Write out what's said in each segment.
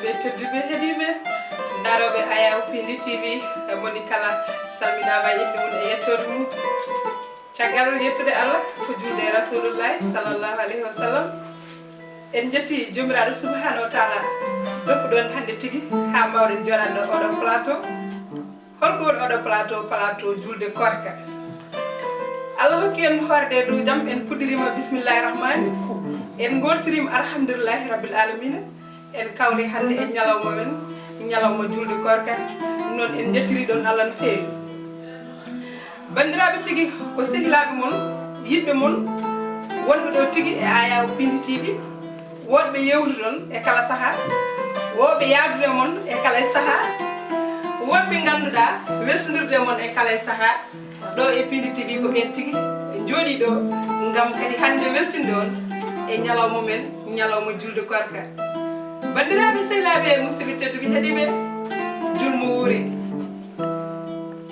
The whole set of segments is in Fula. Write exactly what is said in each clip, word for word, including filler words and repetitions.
Ɓe tedduɓe heɗiiɓe, darooɓe Ayaw Pindi T V, e moni kala salminaama e innde mum e yettoode mum. Caggal yettude Allah, ko juulde e Rasulullahi sallallahu alayhi wa sallam. En njetti Joomiraaɗo subhanahu wa taala, dokkuɗo en hannde tigi haa mbaawɗen jooɗaade ɗo oɗo plateau. Holko woni oɗo plateau? Plateau juulde koorka. Allah hokki en hoorde e dow jam, en puɗɗiriima bismillahi rahmani, en ngoortiriima alhamdulillahi rabbil alamina, en kawri hannde e ñalawma men, ñalawma juulde koorka. Ɗum noon en njettiri ɗon Allah no feewi. Banndiraaɓe tigi, ko sehilaaɓe mon, yiɗɓe mon, wonɓe ɗo tigi e Ayaw Pindi T V, woɗɓe yewtude on e kala sahaa, woɓɓe yaadude mon e kala sahaa, woɓɓe ngannduɗaa weltondirde mon e kala sahaa. Ɗo e Pindi T V ko ɓeen tigi njooɗii ɗo ngam kadi hannde weltinde on e ñalawma men, ñalawma juulde koorka. Banndiraaɓe, sehilaaɓe, musidɓe tedduɓe heɗiiɓe, juulmo wuuri.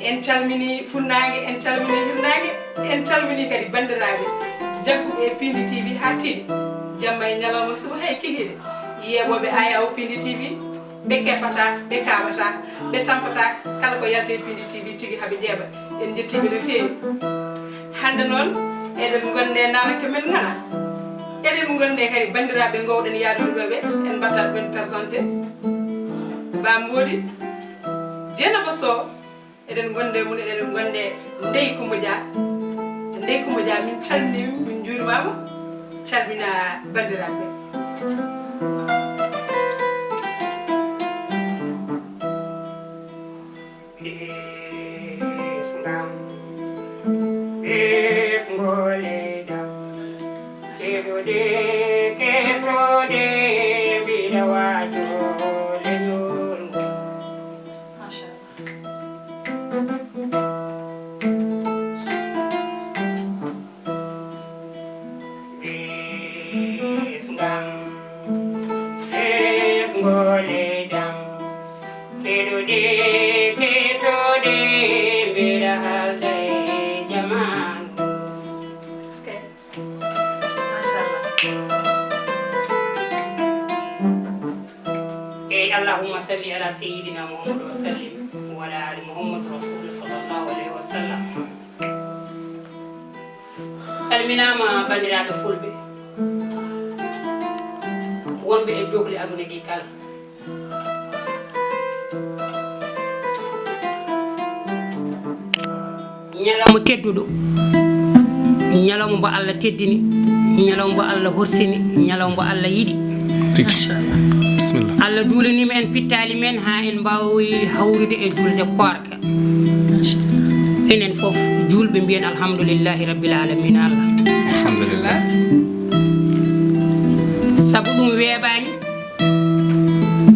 En calmini funnaange, en calmini hirnaange, en calmini kadi banndiraaɓe jagguɓe e Pindi T V haa tiiɗi. Jamma e ñalawma, suba hay kikiiɗe. Yeeɓooɓe Ayaw Pindi T V, ɓe keɓata, ɓe kaaɓata, ɓe tampata kala ko yalti e Pindi T V tigi haa ɓe njeeɓa. En njettii ɓe no feewi. Hannde noon, eɗen ngonde naanake men ngana. Eɗen ngonde kadi banndiraaɓe ngowɗen yaadude ɓe ɓe, en mbaɗta ɗumen présenté. Ba Mboodi, Dieynaba Sow, eɗen ngonde mum, eɗen ngonde Ndey Coumba Dia. Ndey Coumba Dia, min calminii, min njuurimaama, calmina banndiraaɓe. Ɓesngam, ɓesngo leydam, keɗude, kettode, mbiɗa waajo leñol ngol. Machallah. Ɓesngam, ɓesngo leydam, keɗude, kettode, mbiɗa haalda e jamaanu. Eskey. Machallah. Ey, allahumma salli ala sayyidina Muhammad wa sallim, wa ala ali Muhammad rasul sallallahu alayhi wa sallam. Salminaama banndiraaɓe fulɓe wonɓe e jookli aduna ɗi kala. Ñalawma tedduɗo, ñalawma mbo Allah teddini, ñalawma mbo Allah horsini, ñalawma mbo Allah yiɗi. Tigi. Machallah. Bisimilla. Allah duulaniima en pittaali men haa en mbaawi hawrude e juulde koorka. Enen fof juulɓe mbiyen alhamdulillahi rabbil alamina Allah. Alhamdulillah. Sabu ɗum weeɓaani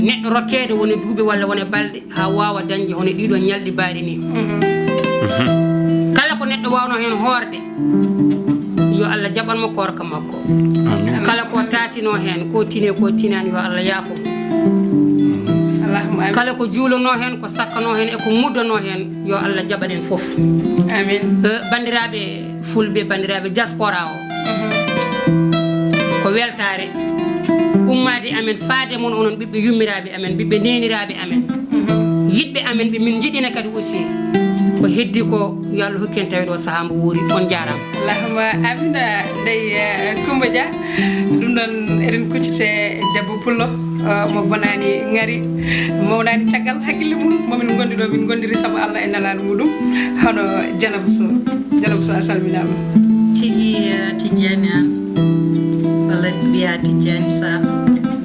neɗɗo rokkeede wone duuɓi walla wone balɗe haa waawa dañde hono ɗiɗo ñalɗi baaɗi ni. Mhm. Kala ko neɗɗo waawno heen hoorde, yo Allah jaɓan mo koorka makko. Amin. Kala ko taatino heen, ko tine, ko tinaani, yo Allah yaafo mo. Allahumma amin. Kala ko juulanoo heen, ko sakkanoo heen, e ko muddanoo heen, yo Allah jaɓan en fof. Amin. Eh, banndiraaɓe fulɓe, banndiraaɓe diaspora o, mhm, ko weltaare ummaade amen, faade mon, onon ɓiɓɓe yummiraaɓe amen, ɓiɓɓe neeniraaɓe amen, mhm, yiɗɓe amen, ɓe min njiɗina kadi aussi. Ko heddi ko, yo Allah hokku en taweede o sahaa mbo wuuri. On njaaraama. Allahumma amin. Ndey, eh, Coumba Dia, ɗum ɗon eɗen kuccite debbo pullo, eh, mo bonaani ŋari, mawnaani caggal hakkille mum, mo min ngondi ɗo, min ngondiri sabu Allah e nelaaɗo muɗum, hono Dieynaba Sow. Dieynaba Sow, a salminaama. Tigi, eh, Tijjaani Aan, walla mbiyaa Tijjaani Saar,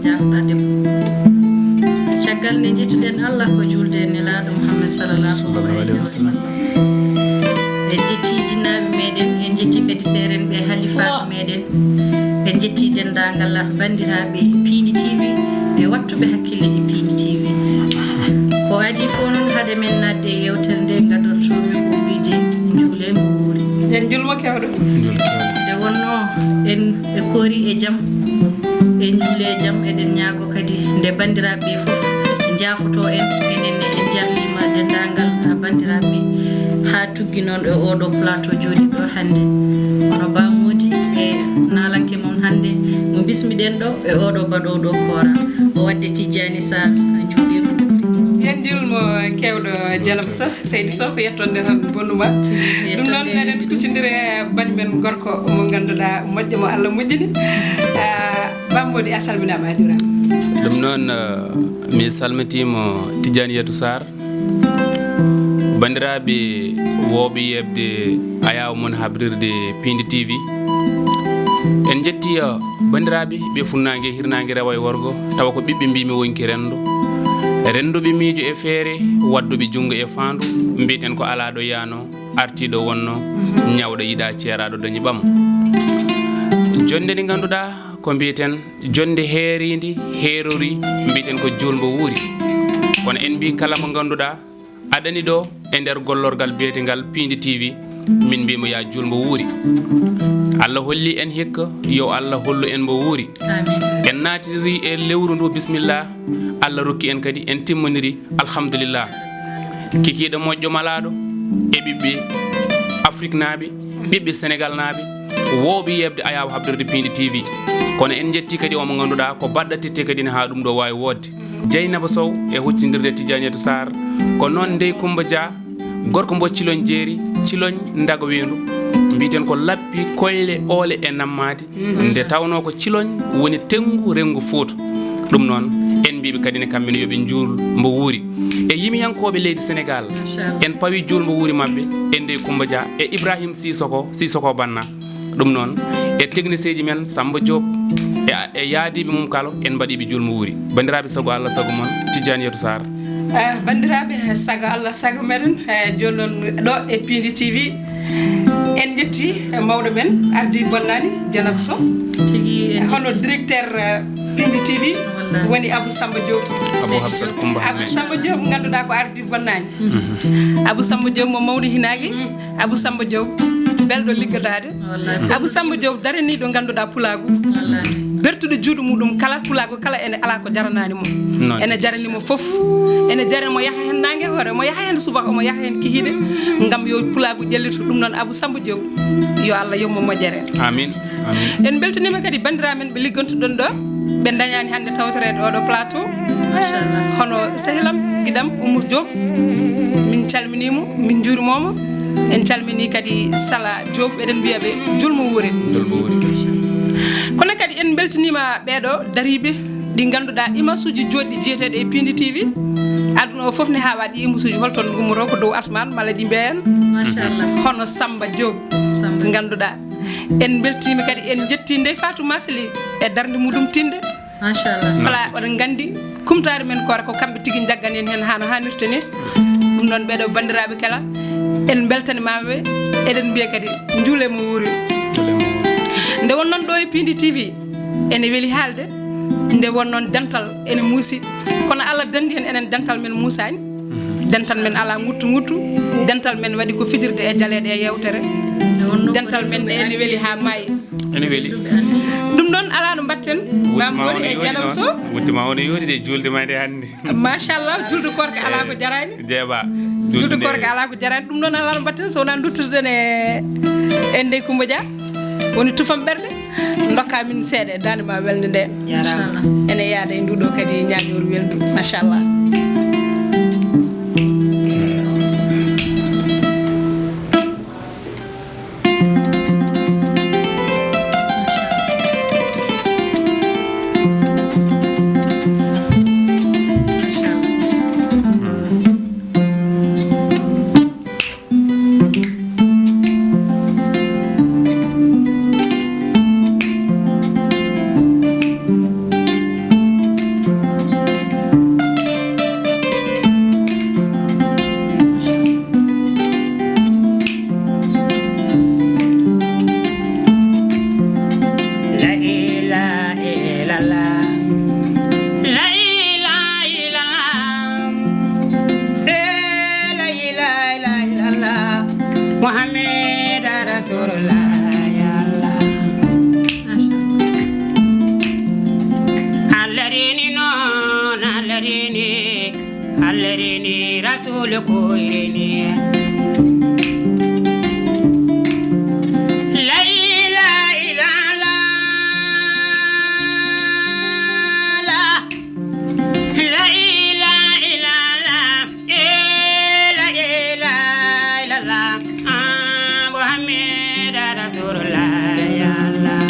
njaafɗaa debbo. Caggal nde njettuɗen Allah ko juulde e nelaaɗo Muhammad sallallahu alayhi wa sallam. En njetti jinnaaɓe meɗen, en njetti kadi seerenɓe, halifaaɓe meɗen. En njetti denndaangal banndiraaɓe Piindi T V e waɗtuɓe hakkille e Piindi T V. Ko adii fof noon, hade men naatde e yeewtere nde, gadortoomi ko wiyde njuulee mbo wuuri. En njuulmo keewɗo. Nde wonnoo en e koori e jam, en njuulee e jam, eɗen ñaagoo kadi nde banndiraaɓe ɓe fof njaafotoo en, enen ne en njarliima denndaangal banndiraaɓe haa tuggi noon e ooɗoo plateau jooɗiiɗo hannde, hono Ba Moodi e Naalanke mon hannde mo bismiɗen ɗo e oɗo baɗowo ɗo koora o waɗde Tijjani Sarr, a juuɗe mo. Yen njulmo kewɗo Janaba Sow, Seydi Sow, ko yettonde tan bonnuma. Ɗum noon, eɗen kuccondiri e bannge men gorko mo ngannduɗaa moƴƴo mo Allah moƴƴini. Ah, Bammbodi, a salminaama, a juuraama. Ɗum noon, eh, mi salmitiima Tijjaniyatu Sarr. Banndiraaɓe woowɓe yeeɓde ayaawo mon habrirde Piindi T V, en njetti, eh, banndiraaɓe ɓe funnaange, hirnaange, rewo e worgo, tawa ko ɓiɓɓe mbiimi wonki renndo. Rennduɓe miijo e feere, waɗduɓe junngo e faandu, mbiyeten ko alaa ɗo yaano, artiiɗo wonno, ñawɗo yiɗaa, ceeraaɗo dañi ɓam. Jonnde nde ngannduɗaa ko mbiyeten jonnde heeriinde, heerorii, mbiyeten ko juulmbo wuuri. Kono en mbii kala mo ngannduɗaa aɗani ɗo e nder gollorgal biyetengal Piindi T V, min mbii mo yaa juulmbo wuuri. Allah holli en hikka, yo Allah hollu en mbo wuuri. Amiin. En naatiri e lewru ndu, bismillah. Allah rokki en kadi, en timmoniri, alhamdulillah. Kikiiɗe moƴƴo malaaɗo e ɓiɓɓe Afriknaaɓe, ɓiɓɓe Senegalnaaɓe, woowɓe yeeɓde ayaawo habrirde Piindi T V. Kono en njetti kadi o mo ngannduɗaa ko baɗɗatitte kadi ne haa ɗum ɗo waawi woodde. Jeynaba Sow e huccindirde Tijjaniyatu Sarr, ko noon Ndey Kummba Dia, gorko mbo ciloñ jeeri, ciloñ ndago weendu, mbiyeten ko lappi koyle oole e nammaade, nde tawnoo ko ciloñ woni tenngu renngu Fuuta. Ɗum noon, en mbiiɓe kadi ne kamɓe ne yo ɓe njuul mbo wuuri. E yimiyankooɓe leydi Senegaal, en pawi juulmbo wuuri maɓɓe, e Ndey Kummba Dia, e Ibrahim Sisoko, Sisoko Banna. Ɗum noon, e technicien ji men, Samba Diop, e, e yaadiiɓe mum kala, en mbaɗii ɓe juulmbo wuuri. Banndiraaɓe, sago Allah, sago mon, Tijjaniyatu Sarr. Eh, banndiraaɓe, sago Allah, sago meɗen, eh, jooni noon ɗo e Piindi T V, en njetti mawɗo men, ardii bonnaani, Janaba Sow. Tigi, en hono njetti directeur, eh, Piindi T V, wallaahi, woni Abou Samba Diop. Abou Hafsat Koumba Abou Hammet. Samba Diop, ngannduɗaa ko ardii bonnaani. Mhm. Abou Samba Diop mo mawni hinaaki, Abou Samba Diop belɗo liggodaade. Wallaahi. Abou Samba Diop daraniiɗo ngannduɗaa pulaagu. Wallaahi. Bertuɗo juuɗe muɗum kala pulaagu kala ene alaa ko jaranaani mo. Noon. Ene jarani mo fof. Ene jarani mo yaha heen naange hoore, mo yaha heen subaka, mo yaha heen kihiiɗe. Ngam yo pulaagu ƴellito ɗum noon Abou Samba Diop. Yo Allah yoɓ mo moƴƴere. Amiin. Amiin. En mbeltaniima kadi banndiraaɓe men ɓe liggantuɗon ɗo. Ɓe ndañaani hannde tawtoreede oɗo plateau. Machallah. Hono sehlam, giɗam, Oumar Diop. Min calminii mo, min njuuriima mo. En calminii kadi Sala Diop, eɗen mbiya ɓe juulmo wuuri. Juulmo wuuri. Kono kadi en mbeltaniima ɓeeɗo dariiɓe ɗi ngannduɗaa image uji jooɗɗi jeeteeɗo e Piindi T V. Aduna o fof ne haa waɗi image uji, hol toon ngummoto ko dow asmaan malla ɗi mbeyan. Machallah. Hono Samba Diop. Samba. Ngannduɗaa. En mbeltiima kadi, en njettii Ndey Fatou Masly e darnde muɗum tiiɗnde. Machallah. Kala oɗon nganndi, kumtaari men koora ko kamɓe tigi njaggani en heen haa no haanirta ni. Ɗum noon, ɓeeɗo banndiraaɓe kala, en mbeltaniima ɓe, eɗen mbiya kadi, njuulee mo wuuri. Nde won noon ɗo e Piindi T V, ene weli haalde, nde won noon dental ene muusi, kono Allah danndi en, enen dental men muusaani. Dental men alaa nguttu nguttu, dental men waɗi ko fijirde e jaleeɗe e yeewtere. Dental men ne ene weli haa maayi. Ene weli. Ɗum noon alaa no mbaɗten. Maam Gori e Janam Sow. Wutte ma o no yooti de, juulde ma nde hannde. Machallah, juulde koorka alaa ko jaraani. Jeeɓa. Juulde koorka alaa ko jaraani. Ɗum noon alaa no mbaɗten so wonaa duttirɗen e, e Ndey Kummba Dia. Woni tufam ɓerɗe. Ndokkaa min seeɗa e daande ma welnde nde. Jaaraama. Ene yaada e ndu ɗo kadi ñaañooru welndu. Machallah. La ilaha illallah. La ilaha illallah. Eh, la ilaha illallah. Muhammad Rasulullah, ya Allah. Allah rini noon, Allah rini, Allah rini, Rasul ko rini. La ilaha illallah. Muhammad Rasulullah, ya Allah.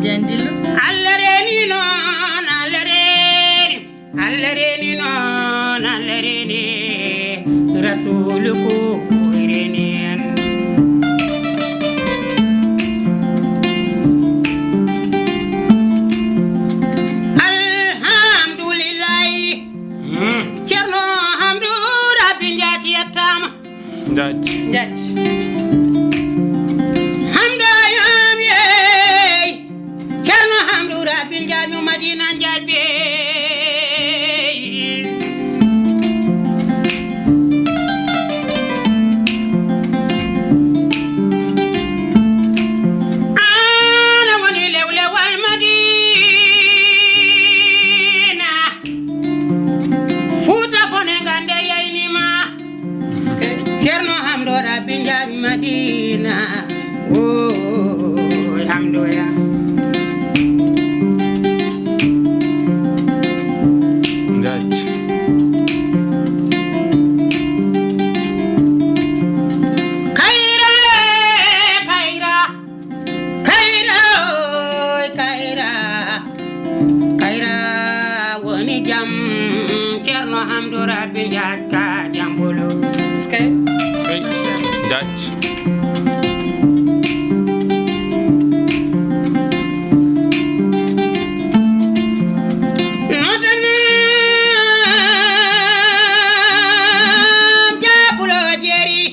Tijjani Dillo. Allah reeni noon, Allah reeni. Allah reeni noon, Allah reeni. Rasuulu ko o reeni en. Alhamdulillahi. Hmm. Ceerno Hamdu Rabbi Njaay yettaama. Njaaj. Njaaj. Hamdu Yom yeey. Ceerno Hamdu Rabbi Njaay mo Madina Njaay beey. Aan woni lewlewal Madina. Fuuta fone ngannde yayni ma. Ceerno Hamdo Rabbi Njaaj Madina. Oh, Hamdo ya. Njaaj. Kayra, kayra. Kayra, oy, kayra. Kayra woni jam. Ceerno Hamdu Rabbi Njaaj ka jambolo. Skay. Skay. Njaaj. Notanam jabulo jeri.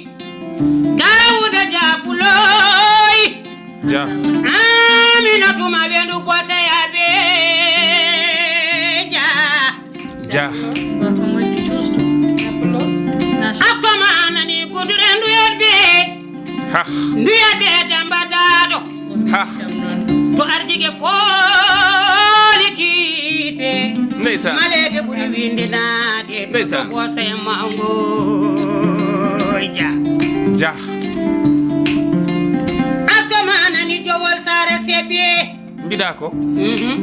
Daawuda jabuloy. Jah. Aminatu ma ɓe ndu boseya ɓe. Jah. Jah. Gorko moƴƴi toujours. Machallah. Asko ma nani kutuɗe ndu yebbe. Hah. Ndu yebbe Demba Daado. Hah. To arjige fooli kiite. Ndeysaan. Maleede ɓuri winde naade. Ndeysaan. Ko boseya mango. Jah. Jah. Asko ma nani jowol saare seeɓe. Mbiɗa ko? Mhm.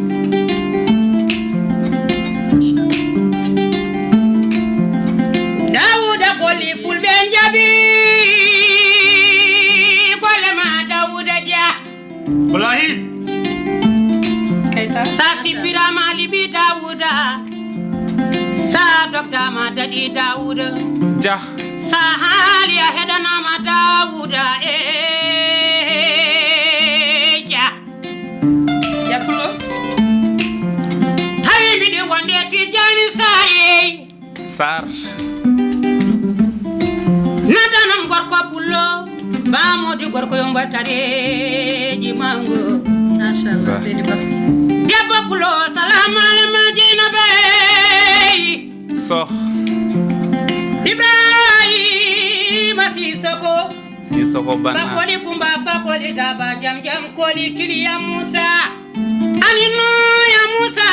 Daawuda kolli fulɓe njaɓi. Golle ma Daawuda Jah. Wallahi. Kayta. Sa sippirama liɓi Daawuda. Sa doktama daɗi Daawuda. Jah. Sa haali a heɗanama Daawuda, eh, Jah. Yakulo. Tawi mbiɗi wonde Tijjani Saar, ey. Saar. Natanam gorko pullo, bamodi gorko yo mbattareji mango. Machallah, ba. Seydi Ba. Debbo pullo, salamu ala Madina bey. Soh. Ibrahima Sisoko. Sisoko Banna. Fakoli Kumba, Fakoli Daba, Jam Jam Koli, Kiliya Musa. Anino ya Musa,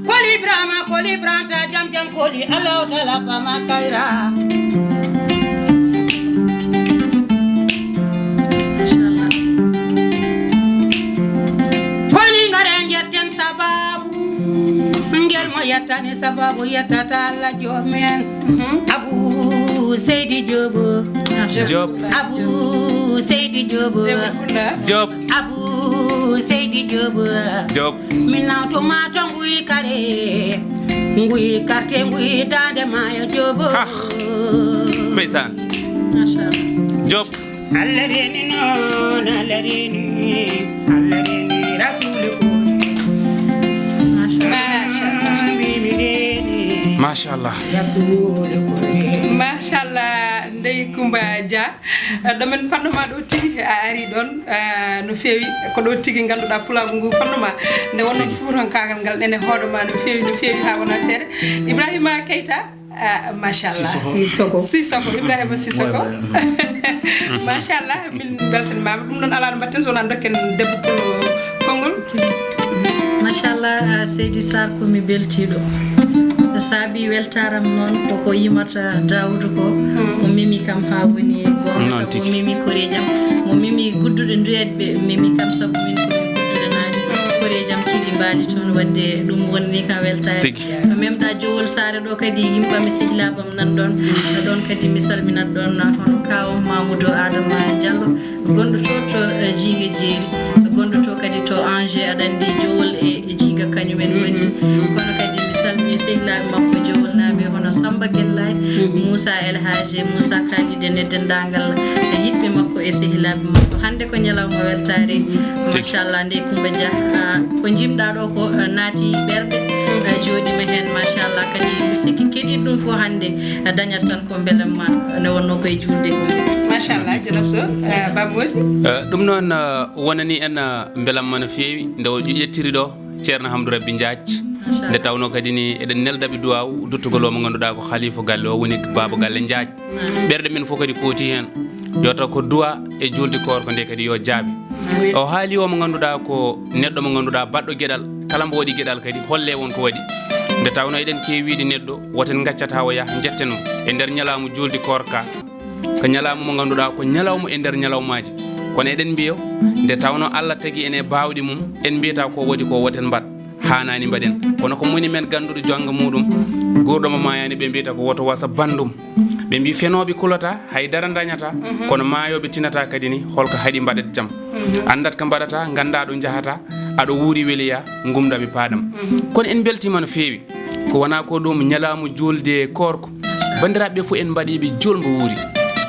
Koli Ibrahima, Koli Ibrahima, Jam Jam Koli, Allahu Taala Fama Kaira. Machallah. Koni ngare njetten sababu. Ngel mo yettani sababu yettata Allah joomen. Mhm. Abu Seydi Joob. Joob. Abu Seydi Joob. Joob. Joob. Abu Seydi Joob. Joob. Min nawtuma to nguy kare. Nguy karte nguy daande maayo Joob. Hah. Ndeysaan. Machallah. Joob. Allah reeni noon, Allah reeni, Allah reeni Rasuulu ko. Machallah. Machallah. Mimi reeni. Machallah. Rasuulu ko. Machallah, Ndey Kumba Dia. Eh, ɗo min panno ma ɗo tigi, a ari ɗon, eh, no feewi. Ko ɗo tigi ngannduɗaa pulaagu ngu fanno ma. Nde wonnoon fuutankaagal ngal ene hoɗo ma no feewi, no feewi haa wona seeɗa. Ibrahima Keita. Ah, machallah. Sissoko. Sissoko, Ibrahima Sissoko. Ouais, ouais, ouais. Machallah, min beltanimama. Ɗum noon alaa no mbatten so wonaa dokken debbo pullo konngol. Machallah, ah, Seydi Sarr ko mi beltiiɗo. No saabi weltaaram noon koko yimata Daawuda ko, mm, mo memi kam haa woni goonga. Noon sabu tigi. Mo memi koreejam. Mo memi gudduɗe nduyat ɓe memi kam sabu min ko min gudduɗe naani. Mm. Koreeji Jam tigi mbaali toon, wadde ɗum wonni kam weltaare. Tigi. Ko memɗa Jowol Saare ɗo kadi, yimɓam e sehilaaɓam nan ɗoon. No ɗoon kadi mi salminat ɗoon hono kaaw Mamoudou Adama Diallo, gonɗo to, to, eh, Jiinga Jeeri, gonɗo to kadi to Angers, aɗa anndi Jowol e, e Jiinga kañum en ngondi. Kono kadi mi salmini sehilaaɓe makko Jowolnaaɓe hono Samba Gellay, Moussa El Hadji, Moussa Kandide e denndaangal yiɗɓe makko e sehilaaɓe makko. Hannde ko ñalawma weltaare. Tigi. Machallah, ndey Coumba Dia, ah, ko jimɗa ɗo ko, ah, naati ɓerɗe, ah, jooɗima heen, machallah. Kadi mi sikki keɗiiɗo ɗum fof hannde, ah, dañat tan ko mbelamma, nde wonno koye juulde gomɗe. Machallah, Janab Sow, ah, Baba Mody. Eh, ɗum noon, eh, wonani en, eh, mbelamma no feewi nde o ƴettiri ɗo Ceerno Hamdou Rabbi Diath. Machallah. Nde tawnoo kadi ni eɗen neldaɓe duwaaw duttugol o mo ngannduɗaa ko khalifa galle o, woni baaba galle Diath. Ɓerɗe men fof kadi kooti heen. Yo taw ko duwa e juulde koor ko nde kadi yo jaabe. O haali o mo ngannduɗaa ko neɗɗo mo ngannduɗaa baɗɗo geɗal, kala mbo waɗi geɗal kadi holle won ko waɗi. Nde tawnoo eɗen keewi wiide neɗɗo woten ngaccat haa o yaha njetten mo e nder ñalawma juulde koor ka. Ko ñalawma mo ngannduɗaa ko ñalawma e nder ñalawmaaji. Kono eɗen mbiya nde tawnoo Allah tagi en e baawɗe mum, en mbiyata ko waɗi ko woten mbaɗ. Haanaani mbaɗen. Kono ko moni men gannduɗo jonnga muɗum, guurɗo mo maayaani, ɓe mbiyata ko woto wasa banndum. Ɓe mbi fenooɓe kulata, hay dara dañata, kono maayooɓe tinata kadi ni, holko haɗi mbaɗat jam. Anndat ko mbaɗata, ngannda ɗo njahata, aɗo wuuri weliya, ngumda mi paaɗam. Kono en mbeltiima no feewi. Ko wona ko ɗum ñalawma juulde koorko. Banndiraaɓe ɓe fof en mbaɗi ɓe juul mbo wuuri.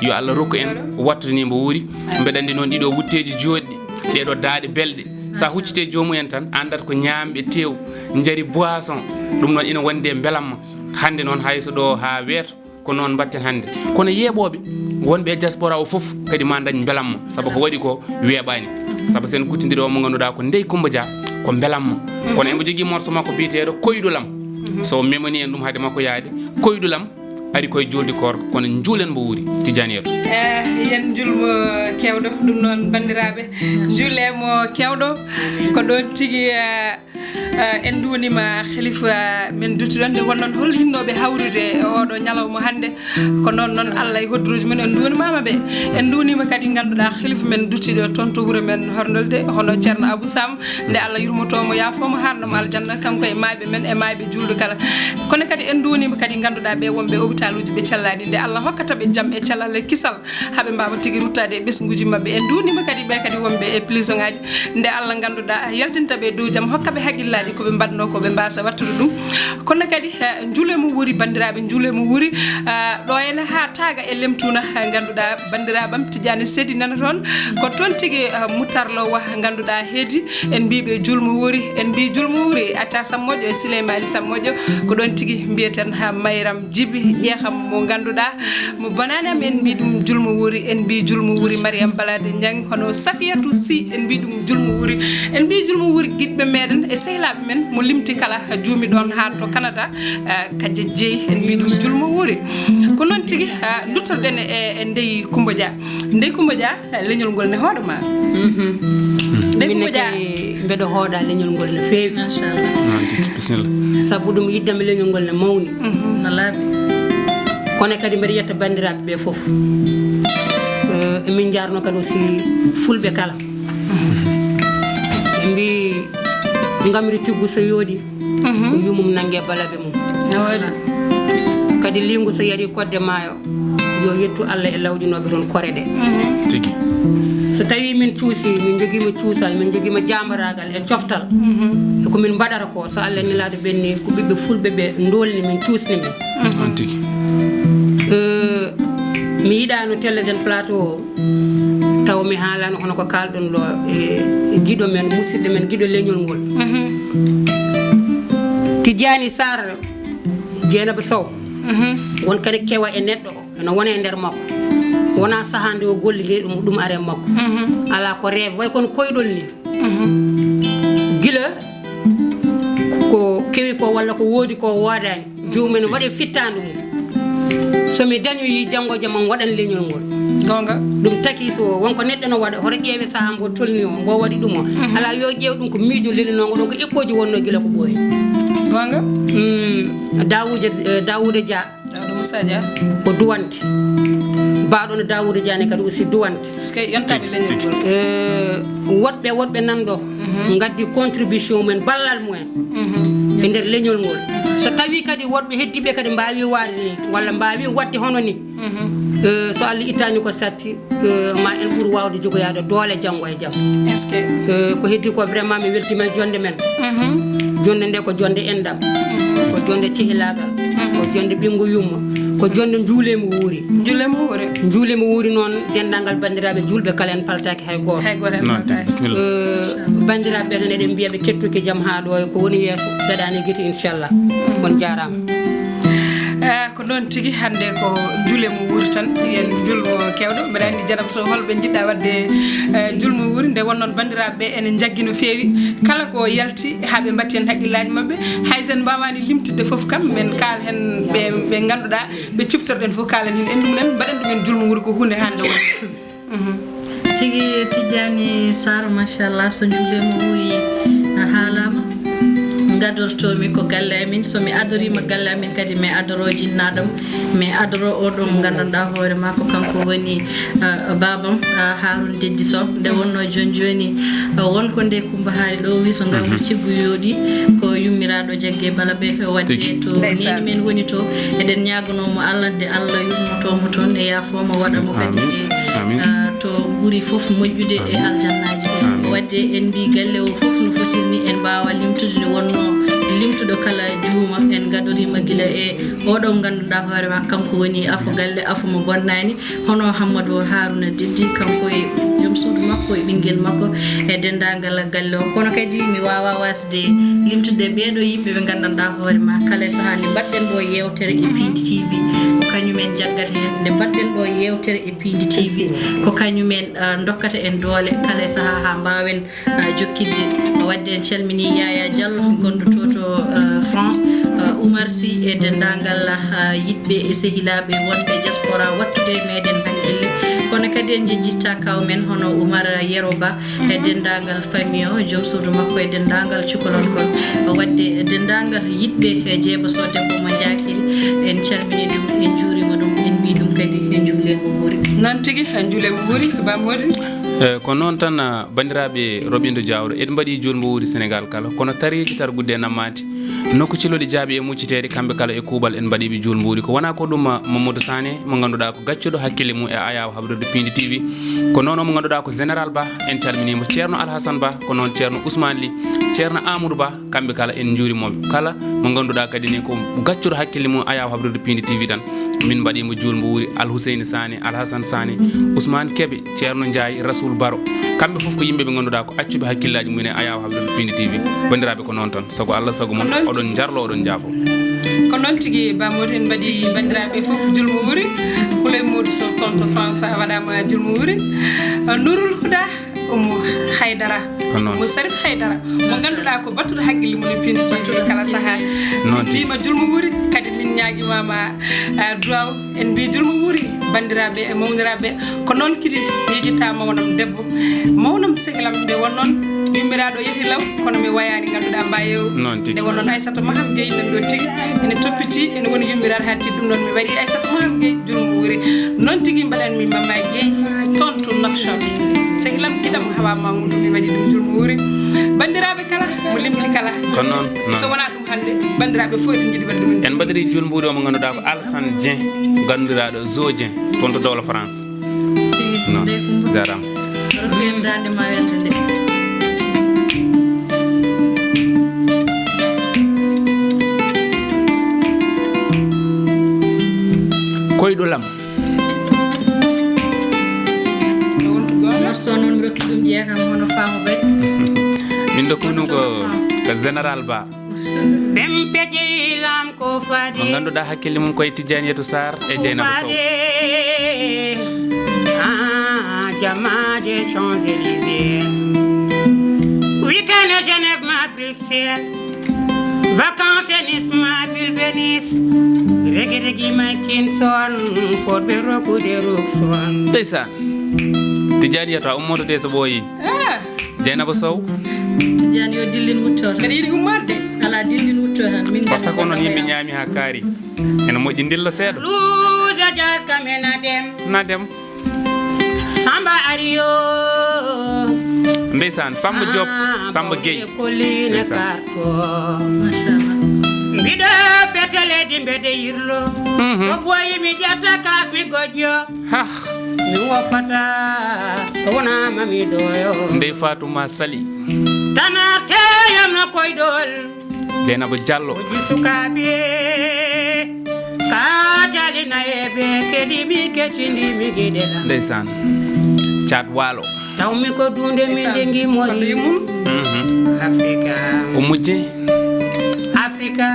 Yo Allah rokku en wattude ni mbo wuuri. Mbeɗa anndi noon ɗiɗo wutteeji jooɗɗi, ɗeɗo daaɗe belɗe. Sa huccite joomumen tan, anndat ko ñaamɓe tew, njari boisson. Ɗum noon ina wonde mbelamma. Hannde noon hay so ɗo haa weeto, ko noon mbaɗten hannde. Kono yeeɓooɓe wonɓe e diaspora o fof kadi ma dañ mbelamma, sabu ko waɗi ko weeɓaani. Sabu sen kuttindiri o mo ngannduɗaa ko Ndey Coumba Dia, ko mbelamma. Kono emo jogii morceau makko biyeteeɗo Koyɗulam. So memani en ɗum hade makko yaade, Koyɗulam ari koye juulde koorko, kono njuulen mbo wuuri, Tidiane Yero. Eh, yen njulmo kewɗo, ɗum noon banndiraaɓe, njuulemo kewɗo, ko ɗoon tigi, eh, eh, en nduwaniima khalifa men duttuɗo, nde wonnoon hol yinnooɓe hawrude e oɗo ñalawma hannde, ko noon noon Allah e hodduruuji mum en nduwanimaama ɓe. En nduwaniima kadi ngannduɗaa khalifa men duttuɗo toon to wuro men Horndolde, hono Ceerno Abou Sam, nde Allah yurmotoo mo, yaafoo mo, haarna mo aljanna, kanko e maayɓe men e maayɓe juulɗo kala. Kono kadi en nduwaniima kadi ngannduɗaa ɓe wonɓe hôpitaluuji ɓe cellaani, nde Allah hokkata ɓe jam e cellal e kisal, haa ɓe mbaawa tigi ruttaade e ɓesnguuji maɓɓe. En nduwaniima kadi ɓe kadi wonɓe e prison ŋaaji, nde Allah ngannduɗaa yaltinta ɓe dow jam, hokka ɓe haqqillaaji ko ɓe mbaɗnoo ko ɓe mbaasa wattude ɗum. Kono kadi, eh, njuule mo wuuri banndiraaɓe, njuule mo wuuri, ah, ɗo ene haa Taaga e Lemtuuna, eh, ngannduɗaa banndiraaɓe am Tidiane Seydi nana toon. Ko toon tigi, eh, Moutar Lo Wah ngannduɗaa heedi. En mbiiɓe julmo wuuri, en mbii julmo wuuri, Acca Sammoƴo e Souleymani Sammoƴo, ko ɗoon tigi mbiyeten haa Mayram Jibi Ƴeekam mo ngannduɗaa, mo banaani am, en mbii ɗum julmo wuuri, en mbii julmo wuuri Mariam Balade Ñang, hono Safiyatu Si, en mbii ɗum julmo wuuri, en mbii julmo wuuri giɗɓe meɗen e sehilaaɓe men, mo limti kala, juumi ɗoon haa to Canada, eh, Kaja Jeey, en mbii ɗum julmo wuuri. Ko noon tigi, eh, nduttorɗen e, e Ndey Coumba Dia. Ndey Coumba Dia, leñol ngol ne hoɗo ma. Ndey Min Coumba Dia. Nekke mbeɗo hoɗa leñol ngol no feewi. Machallah. Noon tigi, bisimilla. Sabu ɗum yiddam e leñol ngol ne mawni. No laaɓi. Kono kadi mbeɗa yetta banndiraaɓe ɓe fof. Eh, emin njaarno kadi aussi fulɓe kala. Ɓe mbi ngamri tiggu so yooɗi, ko yumum nannge balabe mum. No waɗi. Kadi liingu so yari kodde maayo, yo yettu Allah e lawƴinooɓe toon kore ɗe. Tigi. So tawii min cuusi, min njogiima cuusal, min njogiima jaambaraagal e coftal, e ko min mbaɗata ko, so Allah e Nelaaɗo ɓenni, ko ɓiɓɓe fulɓe ɓe ndoolni min, cuusni min. Noon tigi. Eh, mi yiɗaano telleten plateau o, taw mi haalano hono ko kalɗon ɗo e giɗo men, musidɗo men, giɗo leñol ngol. Tijjani Sarr, Dieynaba Sow. Won kadi kewa e neɗɗo o, ene wona e nder makko. Wona sahaa nde o golli nde ɗum, ɗum are makko. Alaa ko rêve, way kono koyɗol ni. Gila ko kewi ko walla ko woodi ko woodaani. Joomum en waɗe fittaandu mum. So mi dañoyi janngo jam, on waɗan leñol ngol. Goonga. Ɗum taki so wonko neɗɗo no waɗa, hoto ƴeewe sahaa mbo tolni o, mbo waɗi ɗum o. Alaa yo ƴeew ɗum ko miijo lelinoo ngo ɗon, ko eɓɓooji wonnoo gila ko ɓooyi. Goonga. Mm, Daawuuda, eh, Daawuuda Dia. Daawuuda Moussa Dia. Ko duwante. Mbaɗono Daouda Diané kadi aussi duwante. Est-ce que yontaɓe leñol ngol? Eh, woɗɓe, woɗɓe nan ɗo, ngaddi contribution mumen, ballal mumen e nder leñol ngol. So tawi kadi woɗɓe heddiɓe kadi mbawi waade ni, walla mbawi waɗde hono ni, eh, so Allah ittani ko satti, eh, ma en ɓur wawde jogoyade doole janngo e jam. Est-ce que? Eh, ko heddi ko vraiment mi weltima e jonde men. Jonde nde ko jonde enɗam, ko jonde cehilagal, ko jonde ɓinngu yumma, ko jonde njuulemu wuuri. Njuulemu wuuri. Njuulemu wuuri noon, denndaangal banndiraaɓe juulɓe kala en paltaaki hay gooto. Hay gooto en Noon, paltaaki. Bisimilla. Eh, banndiraaɓe ɓe noon eɗen mbiya ɓe kettuki jam haa ɗo e ko woni yeeso daɗaani gite, inchallah. On jaaraama. Eh, ko noon tigi, hannde ko njuulemu wuuri tan, yen njuulmo keewɗo. Mbeɗa anndi Janaba Sow holɓe njiɗɗa waɗde, eh, njuulmo wuuri, nde won noon banndiraaɓe ɓe ene njaggi no feewi. Kala ko yalti haa ɓe mbatti heen haqqillaaji maɓɓe. Hay so en mbaawaani limtidde fof kam, men kaal heen ɓe, ɓe ngannduɗaa, ɓe ciftorɗen fof, kaalen heen innde mumen, mbaɗen ɗumen njuulmo wuuri, ko huunde hannde woni. Mhm. Tigi Tijjani Sarr, machallah, so njuulemo wuuri a haalaama. Ngadortoomi ko galle amin, so mi adoriima galle amin kadi, mi adoroo jinnaaɗo am, mi adoroo oɗo mo nganndanɗaa hoore maa ko kanko woni, ah, baabam, ah, Haaruna Deddi Sow. Nde wonnoo jooni jooni, ah, won ko nde Kumba haali ɗo, wi so ngam ciggu yooɗi, ko yummiraaɗo jagge bala ɓe waɗde Tigi. To Ndeysaan. Neeni men woni to. Eɗen ñaaganoo mo Allah, nde Allah yurmoto mo toon e yaafoo mo, waɗa mo kadi Amiin. E, Amiin. Ah, to ɓuri fof moƴƴude e Amiin. Aljannaaji. Amiin. Waɗde en mbii galle o fof no fotiri ni, en mbaawa limtude, nde wonnoo limtuɗo kala juuma. En ngadoriima gila e oɗo ngannduɗaa hoore maa, kanko woni afo galle, afo mo bonnaani, hono Hammadou Harouna Deddi, kanko e joom suudu makko e ɓinngel makko e denndaangal galle o. Kono kadi mi waawaa waasde limtude ɓee ɗoo yimɓe ɓe nganndanɗaa hoore maa, kala e sahaa nde mbaɗɗen ɗoo yeewtere e Piindi T V, ko kañum en jaggata heen. Nde mbaɗɗen ɗoo yeewtere e Piindi T V, ko kañum en, ah, ndokkata en doole kala e sahaa haa mbaawen, ah, jokkidde. Waɗde en calminii Yaya Diallo, gonɗo to, to, ah, France, ah, Oumar Sy e denndaangal, ah, yiɗɓe e sehilaaɓe wonɓe diaspora, waɗtuɓe e meɗen hakkille. Kono kadi en njejjittaa kaw men hono Oumar Yero Ba e denndaangal famille o, joom suudu makko e denndaangal cukalon kon. Waɗde denndaangal yiɗɓe e Jeeba Sow debbo mo Njaakiri, en calminii ɗum, en njuuriima ɗum, en mbii ɗum kadi en njuulee mo wuuri. Noon tigi, en njuulee mo wuuri, Ba Mody. Eh, ko noon tan, ah, banndiraaɓe Robindo Diawro, eɗen mbaɗi juulmo wuuri Sénégal kala, kono tariiji targudde e nammaade. Nokku cilluɗi jaabi e mucciteeɗi, kamɓe kala e kuuɓal en mbaɗiiɓe juulmo wuuri. Ko wonaa ko ɗum, ah, Mamadou Sané, mo ngannduɗaa ko gaccuɗo hakkille mum e ayaawo habrirde Piindi T V. Ko noon o mo ngannduɗaa ko Général Ba, en calminiima. Ceerno Alhassane Ba, ko noon Ceerno Ousmane Ly, Ceerno Amadou Ba, kamɓe kala en njuuriima ɓe. Kala mo ngannduɗaa kadi ni ko gaccuɗo hakkille mum ayaawo habrirde Piindi T V tan, min mbaɗiima juulmo wuuri, Alhuseyni Sané, Alhassane Sané, Ousmane Kébé, Ceerno Ndiaye, Rasoul Baro. Kamɓe fof ko yimɓe ɓe ngannduɗaa ko accuɓe hakkillaaji mum en e ayaawo habrirde Piindi T V. Banndiraaɓe, ko noon tan. Sago Allah, sago mon, oɗon njarlo, oɗon njaafo. Ko noon tigi, Ba Mody, en mbaɗi banndiraaɓe fof juulmo wuuri. Houlay Modou Sow toon to France, a waɗaama juulmo wuuri. Nourul Huda, Oumou Haydara. Ko noon. Oumou Sarif Haydara. Mo ngannduɗaa ko battuɗo hakkille mum e Piindi T V kala sahaa. Noon tigi. Mbiima juulmo wuuri, kadi min ñaagiima ma, ah, duwaaw. En mbii juulmo wuuri, banndiraaɓe e mawniraaɓe. Ko noon kadi miijittaa mawnam debbo, mawnam sehilam, nde won noon yummiraaɗo yehi law, kono mi wayaani ngannduɗaa mbayeewo. Noon tigi. Nde won noon Aissata Maham Gueye nan ɗo tigi, ene toppiti, ene woni yummiraaɗo haa tigi. Ɗum noon mi waɗi Aissata Maham Gueye juulmo wuuri. Noon tigi mbaɗanmi Mama Gueye toon to Nouakchott. Sehilam giɗam Hawa Mamoudou, mi waɗi ɗum juulmo wuuri. Banndiraaɓe kala, mo limti kala. Ko noon, noon. So wonaa ɗum hannde, banndiraaɓe fof eɗen njiɗi welɗe men. En mbaɗiri juulmo wuuri o mo ngannduɗaa ko Alassane Dieng, ganndiraaɗo Zo Dieng, toon to dowla France. Noon. Ndey Kumba. Jaaraama. Rokku en daande ma welde nde. Koyɗolam. Morceau noon mi rokki ɗum jeekam hono Fama Bay. Min dokku ɗum ko, ko Général Ba. Ɓen pejeyi lam ko fade. Mo ngannduɗaa hakkille mum koye Tijjaniyatu Sarr e Dieynaba Sow. Ah, jamaaje Champs-Élysées. Weekend Genève ma Bruxelles. Vacances Nice ma ville Venise. Regi regi ma Kinson. Fodɓe rokkude Roxon. Ndeysaan. Tijjaniyatu a ummoto de so ɓooyi. Ah. Dieynaba Sow. Tijjani yo dillin wutto tan. Mbeɗa yiɗi ummaade. Alaa, dillin wutto tan. Min par ce que onon yimɓe ñaami haa kaari. Ene moƴƴi ndilla seeɗa. Jajas kame na dem. Na dem. Samba Ario. Ndeysaan, Samba Diop, ah, Samba Gueye. Kolline. Ndeysaan. Karto. Machallah. Mbiɗo fetele di mbede yirlo. Mhm. So boyi mi ƴetta kas mi gojjo. Hah. Mi woppata so wonaa ma mi doyo. Ndey Fatuma Sali. Tanarte yamno koydol. Dieynaba Diallo. Oji sukaaɓe, ka jalina e ɓe, kedi mi kettindi mi giɗe lam. Ndeysaan. Caat Waalo. Tawmi ko dunde mi. Ndeysaan. Ndengi mo. Kono yumum. Mhm. Afrika. Ummu Dieng. Afrika.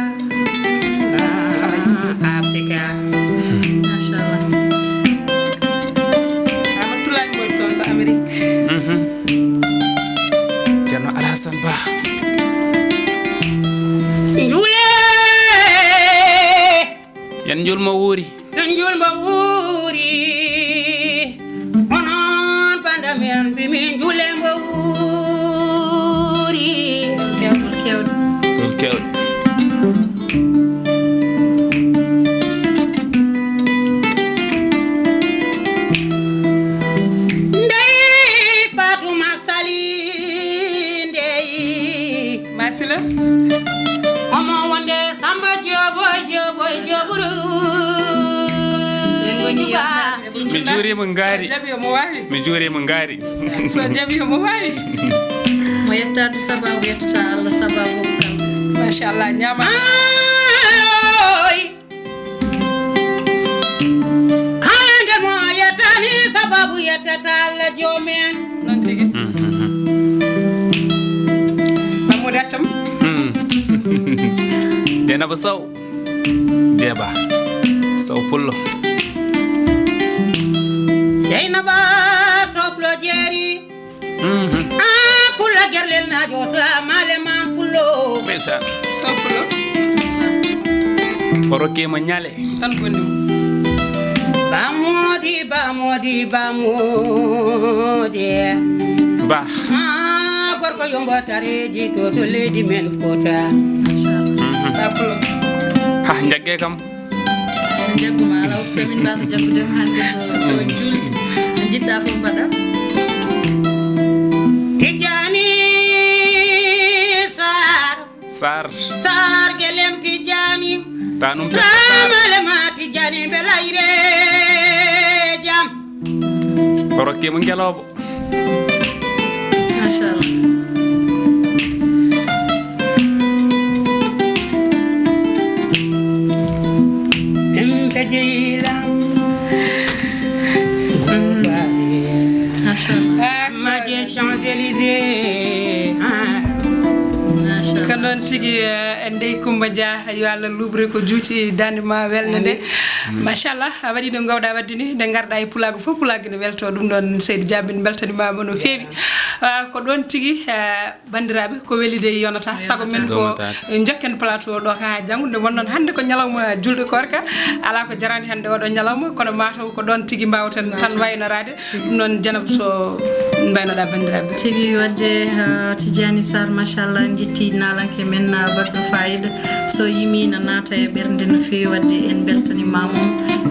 Ah, Afrika. Machallah. Amatulaay Mboy toon to Amérique. Mhm. Ceerno Alassane Ba. Njuule. Yen njuul mo wuuri. Yen njuul mo wuuri. Onon banda men bi min njuule mo wuuri. Kewɗo, kewɗo. Kewɗo. Ndey Fatuma Sali ndey. Masila. Omo wonde Samba Joboy, Joboy, Joburu. Mi juuriima ngaari. So jaɓi omo waawi. Mi juuriima ngaari. So jaɓi omo waawi. Mo yettaade sababu yettata Allah sababu kam. Machallah, ñaama. Ay! Kala nde mo yettani sababu yettata Allah joomen. Noon tigi. Mhm. Mamoudou Accam. Mhm. Dieynaba Sow. Jeeba. Sow Pullo. Dieynaba Sow Pullo jeeri. Mhm. Ah, Pullo Gerlel Naajo, salaam ale man Pullo. Ndeysaan. Sow Pullo. O rokkiima ñaale. Tan bonni mo. Bamodi, bamodi, bamodi. Ba. Ah, gorko yombo tareji to, to leydi men fota. Mhm. Ba Pullo. Ha, njagge kam. Jagguma ala woppa min mbasa jaggude ko hannde ko, ko julde. No njiɗɗa fof mbaɗa. Tijjani Sarr. Sarr. Sarr gelem Tijjani. Tanum. Salam alema Tijjani belayre jam. O rokkima ngelooba. Machallah. Min pejeyla. Machallah. Maje Champs-Élysées. Ah. Machallah. Ko noon tigi, eh, Ndey Kumba Dia, yo Allah luubre ko juuti daande ma welnde nde. Amin. Machallah, a waɗi no ngawɗa waɗde ni, nde ngarɗa e pulaagu fof, pulaagu ne welto. Ɗum ɗoon, Seydi Dia, min mbeltanimaama no feewi. Ah, ko ɗoon tigi, ah, banndiraaɓe, ko weli de yonata. Sago men ko jokken plateau ɗo haa janngo. Nde wonnoon hannde ko ñalawma julde koorka, alaa ko jarani hannde oɗo ñalawma, kono mataw ko ɗoon tigi mbaawten tan waynoraade. Ɗum noon, Janab, so mbaynoɗa banndiraaɓe. Tigi waɗde, ah, Tijjani Sarr, machallah, en njetti naalanke men, ah, baɗɗo fayida. So yimi na naata e ɓernde no feewi, waɗde en mbeltanimaama.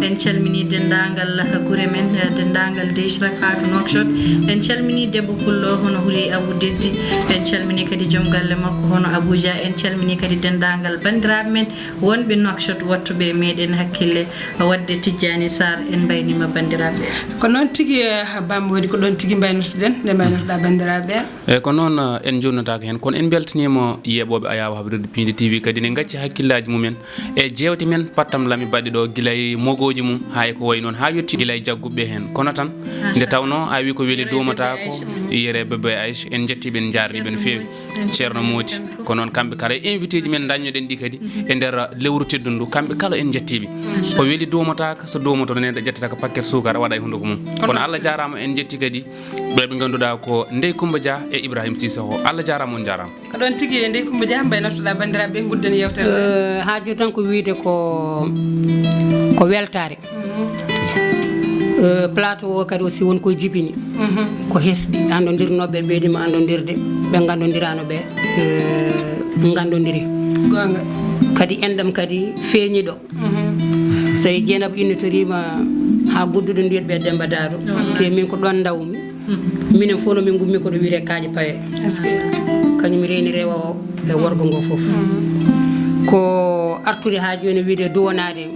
En calmini denndaangal, ah, gure men, ah, denndaangal Deisrak haa to Nouakchott. En calmini debbo pullo hono Houleye Abou Deddi. En calmini kadi joom galle makko hono Abou Dia. En calmini kadi denndaangal banndiraaɓe men wonɓe Nouakchott, wattuɓe e meɗen hakkille, waɗde Tijjani Sarr, en mbaynima banndiraaɓe. Ko noon tigi, eh, Bamboodi, ko ɗoon tigi mbaynortoɗen, nde mbaynortoɗa banndiraaɓe. Eyi, ko noon, eh, en njuurnotaako heen, kono en mbeltaniima yeeɓooɓe Ayaawo Habrirde Piindi T V kadi ne ngacci hakkillaaji mumen e jeewte men pattam lami baɗɗe ɗo, gila e mogooji mum, haa e ko wayi noon, haa yotti gila e jagguɓe heen. Kono tan, nde tawnoo a wi ko weli duumataako, yere bébé Aïcha, en njettii ɓe, en njaarnii ɓe no feewi. Ceerno Moodi. Ko noon, kamɓe kala e invité ji men dañnoɗen ɗi kadi e nder lewru teddundu, kamɓe kala en njettii ɓe. Ko weli duumataako, so duumoto ne ƴettata ko paquet suukara waɗa e hunnduko mum. Kono Allah jaaraama, en njettii kadi ɓe ɓe ngannduɗaa ko Ndey Kumba Dia e Ibrahima Sissoko. Allah jaaraama, on jaaraama. Ko ɗoon tigi e Ndey Kumba Dia mbaynortoɗa banndiraaɓe, ngudden yeewtere nde. Eh, haa jooni tan ko wiyde ko, ko weltaare. Mhm. Eh, plateau o kadi aussi won ko jibini. Mhm. Ko hesɗi, anndondirnooɓe ɓeydima anndondirde, ɓe nganndondiraano ɓe, eh, nganndondiri. Goonga. Kadi enɗam kadi feeñi ɗo. Mhm. So e Jeenaba innitoriima haa Gudduɗo Ndiiɗ ɓe Demba Daado, te min ko ɗoon ndawmi. Minen fof no min ngummi ko ɗo wiyetee Kaaƴe Pawe. Kañum reeni rewo o e worgo ngo fof. Ko artude haa jooni wiyde duwanaade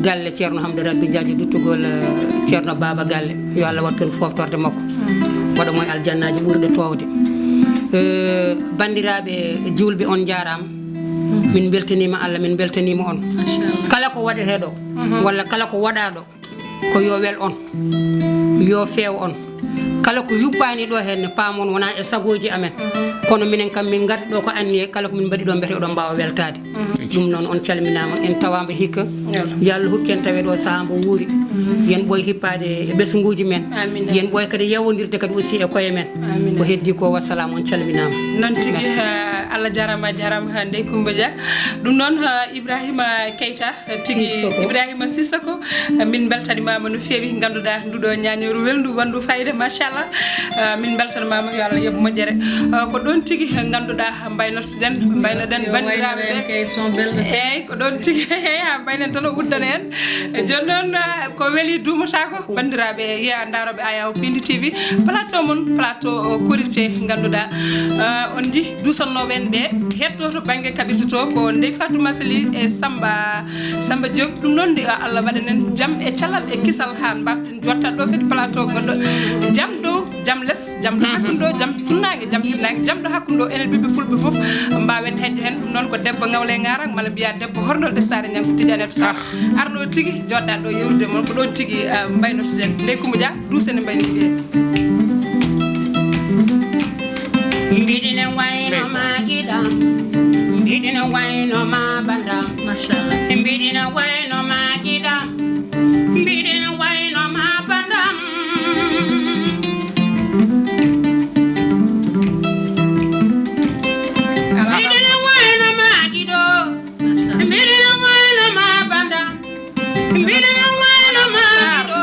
galle Ceerno Hamdou Rabbi Jaajo duttugol, eh, Ceerno Baaba Galle. Yo Allah wattu foftorde makko. Waɗa mo e aljannaaji ɓurɗe toowde. Eh, banndiraaɓe juulɓe, on njaaraama. Min mbeltaniima Allah, min mbeltaniima on. Machallah. Kala ko waɗetee ɗo, walla kala ko waɗaa ɗo, ko yo wel on, yo feew on. Kala ko yuɓɓaani ɗo heen ne, paamon wonaa e sagooji amen. Kono minen kam min ngari ɗo ko anniye, kala ko min mbaɗi ɗo mbete oɗon mbaawa weltaade. Ɗum noon on calminaama, en tawaama hikka. Yo Allah hokku en taweede o sahaa mbo wuuri. Yen ɓooy hippaade e ɓesnguuji men. Amiin. Yen ɓooy kadi yeewondirde kadi aussi e koye men. Amiin. Ko heddi ko, wassalam, on calminaama. Noon tigi, merci. Ha, Allah jaaraama, a jaaraama, ha, Ndey Kumba Dia. Ɗum noon, ha, Ibrahima Keita, tigi Sissoko. Ibrahima Sissoko, min mbeltanimaama no feewi. Ngannduɗaa nduɗo ñaañooru welndu wonndu fayida, machallah. Ah, min mbeltanimaama, yo Allah yoɓ moƴƴere. Ah, ko ɗoon tigi ngannduɗaa mbaynortoɗen, mbaynoɗen banndiraaɓe ɓe. Eey, ko ɗoon tigi, ha mbaynen tan o uddana en. Jooni noon, ah, ko weli duumataako, banndiraaɓe, yiya ndaarooɓe Aya o Pindi T V, plateau mon, plateau o korite, ngannduɗaa, ah, on nji duusannooɓe en ɓe heddoo to bannge kaɓirte to, ko Ndey Fatou Massaly e Samba, Samba Diop. Ɗum noon, nde Allah waɗanen jam e calal e kisal haa mbaɗten jotta ɗo kadi plateau goɗɗo. Jam dow, jam les, jam ɗo hakkunde ɗo, jam funnaange, jam hirnaange, jam ɗo hakkunde ɗo, enen ɓiɓɓe fulɓe fof mbaawen heƴde heen. Ɗum noon ko debbo Ngawle Ŋarak, mala mbiya debbo Horndol de Saare Ñanko Tidiane Abdou Sall. Arno tigi joɗɗa ɗo yewtude mon, ko ɗoon tigi, ah, mbaynotoɗen. Ndey Kumba Dia, duusani mbaynoɗen. Mbiɗina wayno ma giɗam, mbiɗina wayno ma bandam. Machallah. Mbiɗina wayno ma giɗam, mbiɗina wayno ma bandam. Mbiɗina wayno ma giɗo, mbiɗina wayno ma bandam. Mbiɗina wayno ma giɗo,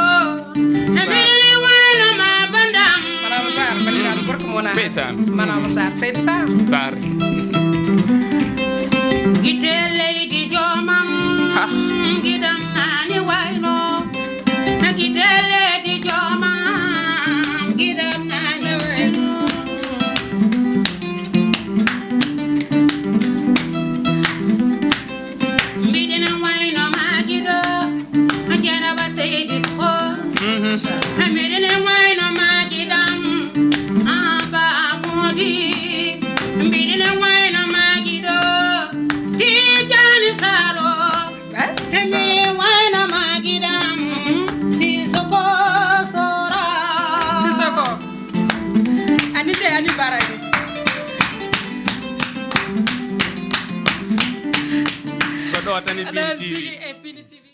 mbiɗina wayno ma bandam. Manama Sarr, banndiraaɗo gorko mo wona Ndeysaan. Manama Sarr, Seydi Sarr. Sarr. Gite leydi joomam, ha, giɗam nani wayno. Gite leydi joomam, giɗam nani wayno. Mbiɗina wayno ma giɗo, Dieynaba Seydi Sow. Mbiɗina wayno ma giɗam, Aba Modi. Mbiɗina wayno ma giɗo, Tijani Saro. Mbiɗina wayno ma giɗam, Sisoko Sora. Sisoko. Anite, Ani Barani. Ko ɗo tan e Pindi T V. Tigi e Pindi T V.